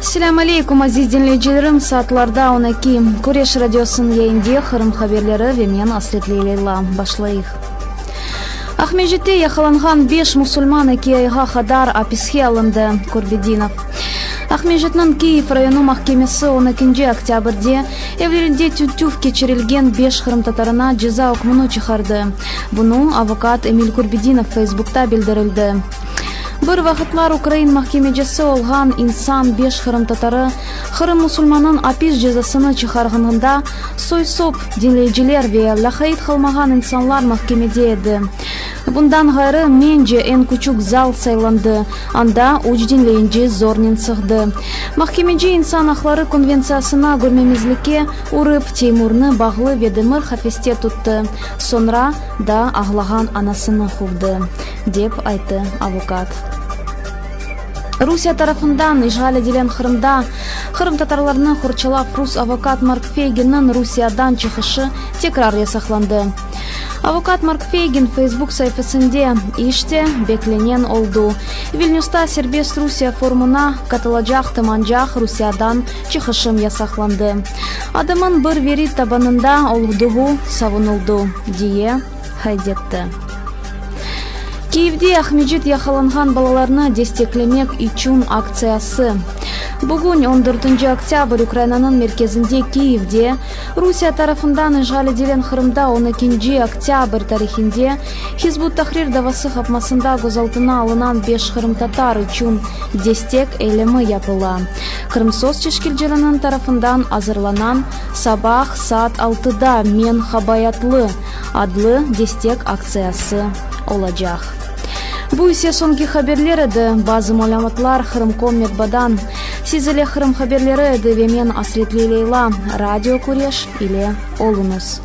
Selâm aleykum, aziz diñleyicilerim! Saatlarda 12. Küreş radiosınıñ yayında Qırım haberleri ve men, Asret Leyla. Başlayıq. Aqmescitte yaqalanğan beş musulman eki ayğa qadar apiske alındı, Kurbedinov. Aqmescitniñ Kiyev rayonı mahkemesi on ekinci oktâbrde evlerinde tintüv keçirilgen beş qırımtatarına ceza ükmüni çıqardı. Bunı avukat Emil Kurbedinov Feysbukta bildirildi. Bir vaqıtlar ukrain mahkemecisi olğan insan beş qırımtatarı Qırım musulmanıñ apis cezasını çıqarğanında soy-sop, diñleyiciler ve lâqayt qalmağan insanlar mahkemede edi. Bundan ğayrı, mence, eñ küçük zal saylandı, anda üç diñleyinci zornen sığdı. Mahkemeci İnsan aqları konventsiyasına körmemezlikke urıp, Teymurnı bağlı ve demir qafeste tuttı, soñra da ağlağan anasını quvdı, dep ayttı avukat. Rusiye tarafından işğal etilgen Qırımda qırımtatarlarnı qorçalav rus avokat Mark Feyginniñ Rusiyadan çıqışı tekrar yasaqlandı. Avokat Mark Feygin Facebook saifesinde, İşte, beklenen oldu. Vilnüsta Serbest Rusiye forumına qatılacaqtım, ancaq Rusiyadan çıqışım yasaqlandı. Adımın bir veri tabanında olğduğu savunıldı, diye qayd etti. Kyivde Aqmescit yaqalanğan balalarnı desteklemek içün aktsiyası. Bugün, on dörtünci oktâbr, Ukrainanıñ merkezinde Kyivde, Rusiye tarafından işğal etilgen Qırımda on ekinci oktâbr tarihinde Hizb ut-Tahrir davası qapmasında gözaltına alınan beş qırımtatar içün destek eylemi yapıla. Krımsos teşkilcileriniñ tarafından azırlanan Sabah saat altıda Men habayatlı adlı destek aktsiyası olacaq. Bu ise soñki haberler edi. Bazı malümatlar Qırımkom metbadan. Siz ile Qırım haberleri edi ve men Asretli Leyla. Radio Küreş ile oluñız.